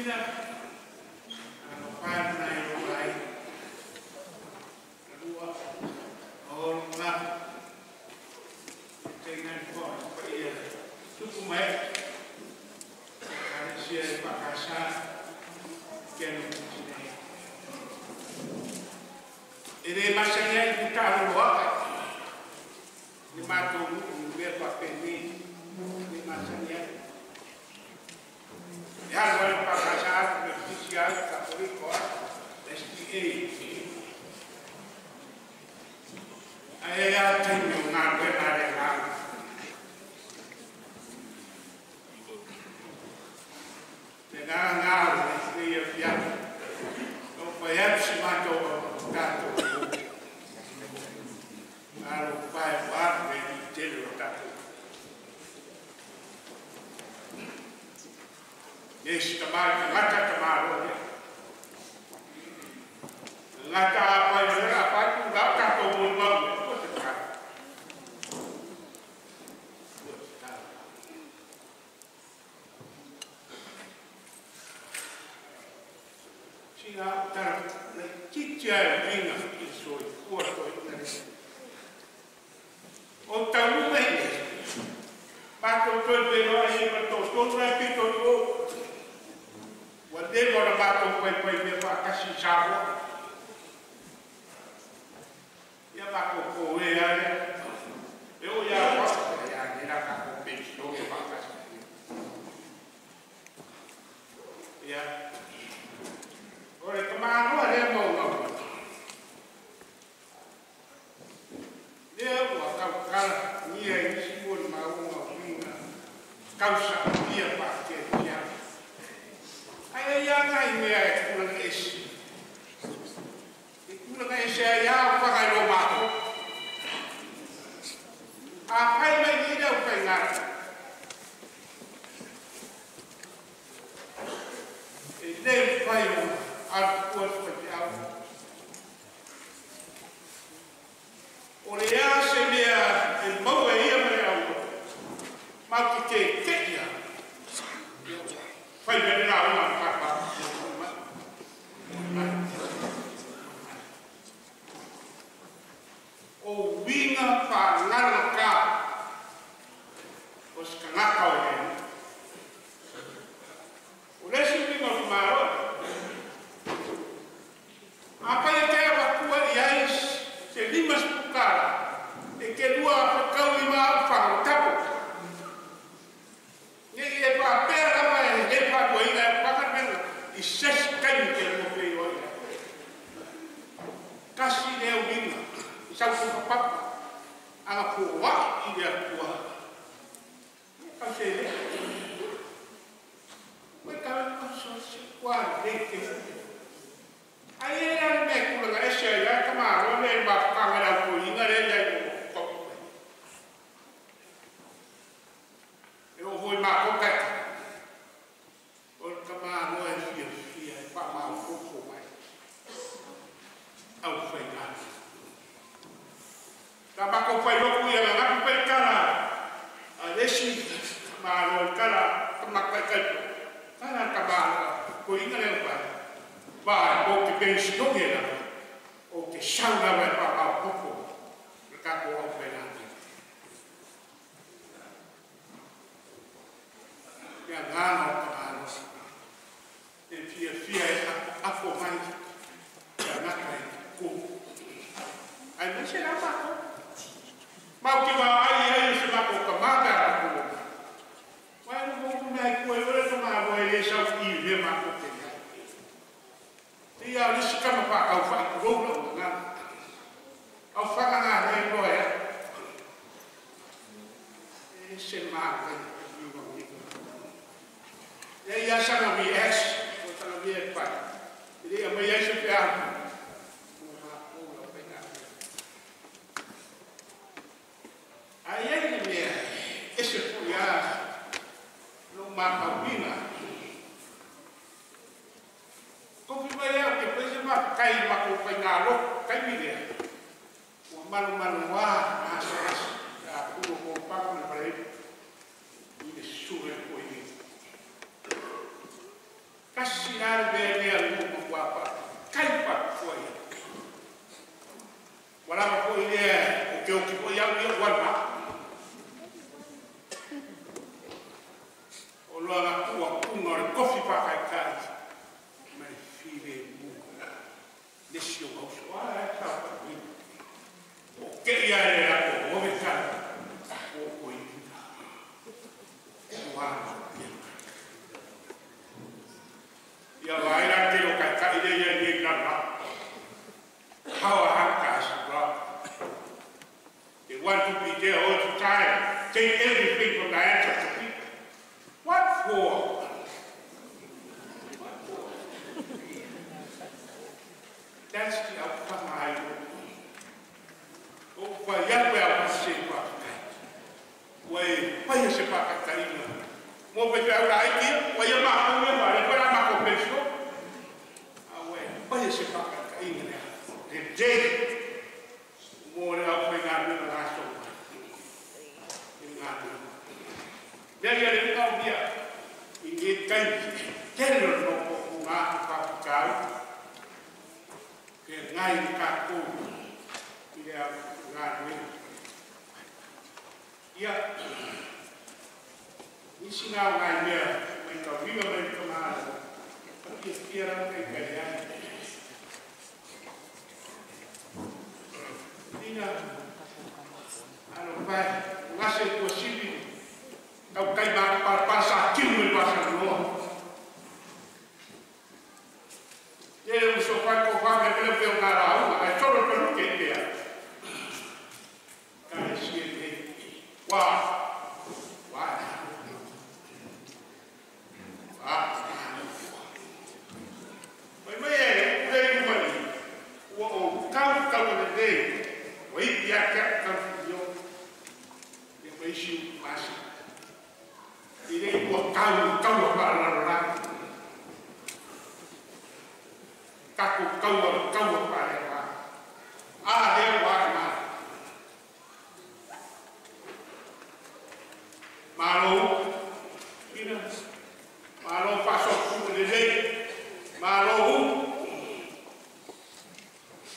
Ina pai na i o ai. Lua o ngā te ngai po pa ia tupu mai. Kalesia e pakasa ke no tine. E le masani ai ku talo loa. Le matou mea faapeni le masani ai. E alu ai pakasa me fisi ai katoliko ai SDA. Ae a taimi o galuega a le Agaga. Le agaga o lenei afiafi. O fai atu si matou tatou alo pai o alu e li tele o tatou. E si tamai ngata tamalo ia. Ngata a pai o lera pai ku ngau tatou mo mau. Ko te tau. Ko te tau. Sina tara le titia e vinga i soi kua toi nare. O taunga i mātou toi pelo ai e matou tonu ai pito i o. Ua leva ona mātou pai pai mea whaakasi i Samoa. Ia mātou ko e ai. E o ia waka ia nera ka ko pensione whaakasi. Ia. Ore ka mānoa lea maunga. Lea ua kaukala nia i nisi mo ni maunga o winga. Kausa ia pākea ia. Ai ai ia ngai mea e tulaga esi. E tulaga ese ai au whangai lo mātou. A pai mai ni leo whai ngāra. E le whai o alu kua whai te au. O le a se mea e maua ia mai au. Mau ki te te ia. Whai mea nā unga pāpā. O winga whāngaro ka o skangaka o lea. O lesi winga o kumaro. A pai e te awa kua i ai se lima spukara e ke lua whakau i maa whango tapo. Nei e pāpea lava e he pātua ina e pākana i sesi kaimi ke mo pe i oia. Kasi leo winga. I sau whakapapa, anga pō i lea kua. Ka se le. Koe ka so se kua le te. Ai e la me kula e se ia ka ma ro le ma ka ngara ko inga le ia ko. E o hoi ma ko ka. O ka ma ro e fia fia e pa ma ko ko mai. Au whai ngā. Tā mako whai loku ia ngā ngapi pai kara. A lesi ma ro kara ka makai kai. Kara ka ma ko inga leo pai. Vai, o te pensione la, o te sauna vai pa pa poko. Ka ko au whai ngā. Ia ngā o ka ngā. E fia fia e afo mai. Ia ngata e ko. Ai me se la mako. Mau ki wa ai ai se mako ka mata a ko. Wai no mo me ai ko e ore ka ma mo e sa i le mako te. Te ia ni se kama pa kau fa ko lo nga. Au fa nga ne lo ya. E se ma ka ni mo ni. Ia ia sa na mi ex, o sa na mi e pa. Ile a mai ai se pe a. Ai ai le mea, e se pui a lo mākauina. Kofi mai au ke pese ma kai mako pai ngā loko, kai mirea. Ua malu malu wā, asa asa, a puro ko paka me pare, i le sure ko i. Tasi la le mea lua ma pa. Kai pa kua ia. Wala ma po ile o ke o ki po ia ia wan ma. O loa la kua kunga o le kofi pa kai kai. Mai file mu. Nesi o hauso. A e sa pa ni. O ke ia e la ko o ve ka. O o i. Wa. Ia vai la te o kai kai le ia ni la la. How a hankas bro. They want to be there all the time. Take everything from the hands of the people. What for? What for? That's the outcome I know. O fa ia pe a se pa. Wai pa se pa kai ni. Mo pe pe au ai ki, wa ia ma ko me ma le pa ma ko penso. A we pa se pa kai ni. Le day mo le au pe ngā me la so. Ngā me. Ia ia le kau ia i ni kai tele no ko ngā pa kau. Ke ngai ka ko i le ngā me. Ia isi ngā ngai mea mai ka vinga mai ka mahalo. Pa kia kia rau kai kai ai. Ina alo pai ngase ko sibi kau kai ba pa pa sa kiu me pa sa no. Ele uso pa ko pa me pelo pelo ngara au ai solo pelo ke te. Kai si e wa wa wa. Mai mai e le mai o o kau kau le le. Oi ia ka kau yo. Ia mai si masi. Ile ua kau kau pa la la. Kaku kau kau pa le wa. A le wa ma. Malo ina malo paso ku le le. Malo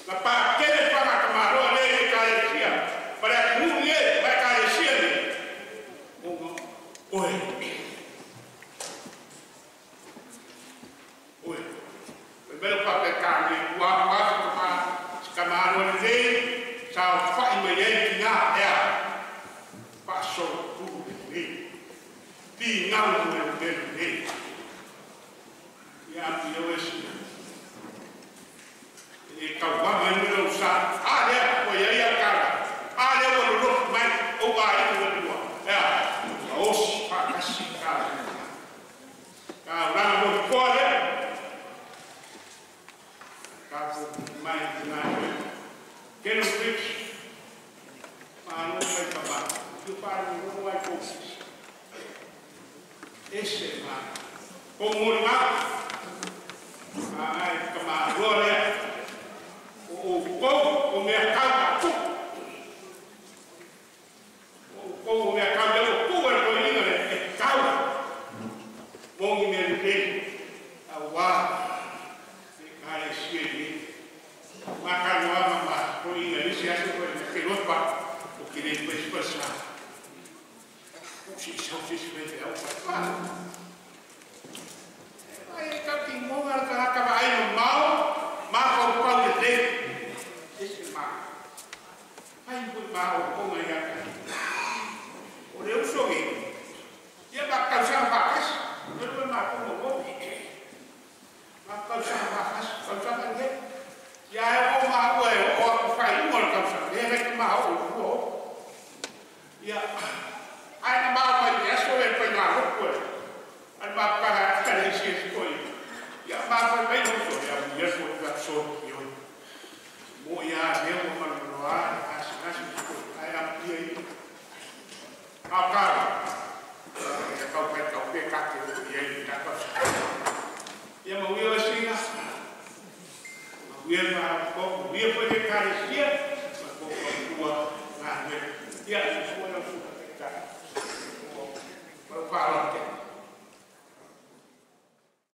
la pa ke le pa ka malo le ka le sia. Para ku le pa ka le sia le. O oi. Oi. Me pa pe ka ni wa wa ka ka malo le sa fa i me ye ki na ya. Paso ku le. Ti ngau le le le. Ia mi o esi. E kau wa mai no sa. A le ko ia ia ka. A le o lo mai o wa i lo lo. Ya. O si pa ka si ka. Ka ra mo ko le. Ka ko mai na. Ke no fix. Ma no mai ka ba. Tu pa no mai ko. Ese ma. Ko mo na. Ai ka ma ro le. O ko o mea kau ka tu. O ko o mea kau le o ku e ko inga le e kau. Mongi me le a wa e ka le sie ni. Ma ka no ma ma ko inga le sia se ko le ke lo pa o ke le pe pa sa. O si sa si si le au pa pa. Ai ka ki mo ga ka ka ai no mau ma ko ko le le. Ese ma. Ai ko ma o ko ngai ya. O le uso ge. Ia ba ka sa ba kas. No lo ma ko mo. Ma ka sa ba kas, ka sa ba le. Ia e o ma o e o ko fai mo ka sa. Le re ma o o. Ia ai na ma pa ia so e pa na ko. Ai ma pa ka le si ko. Ia ma pa mai no so ia ia so ka so yo. Mo ia le mo ma no a asi asi ko ai a ia i. A ka. Ia ka pa ka pe ka ke ia i ka ka. Ia mo ia si na. Ma ia ma ko ia pa ke ka sia ma ko ko tua na ne. Ia so na so ka ka. O pa pa la ke.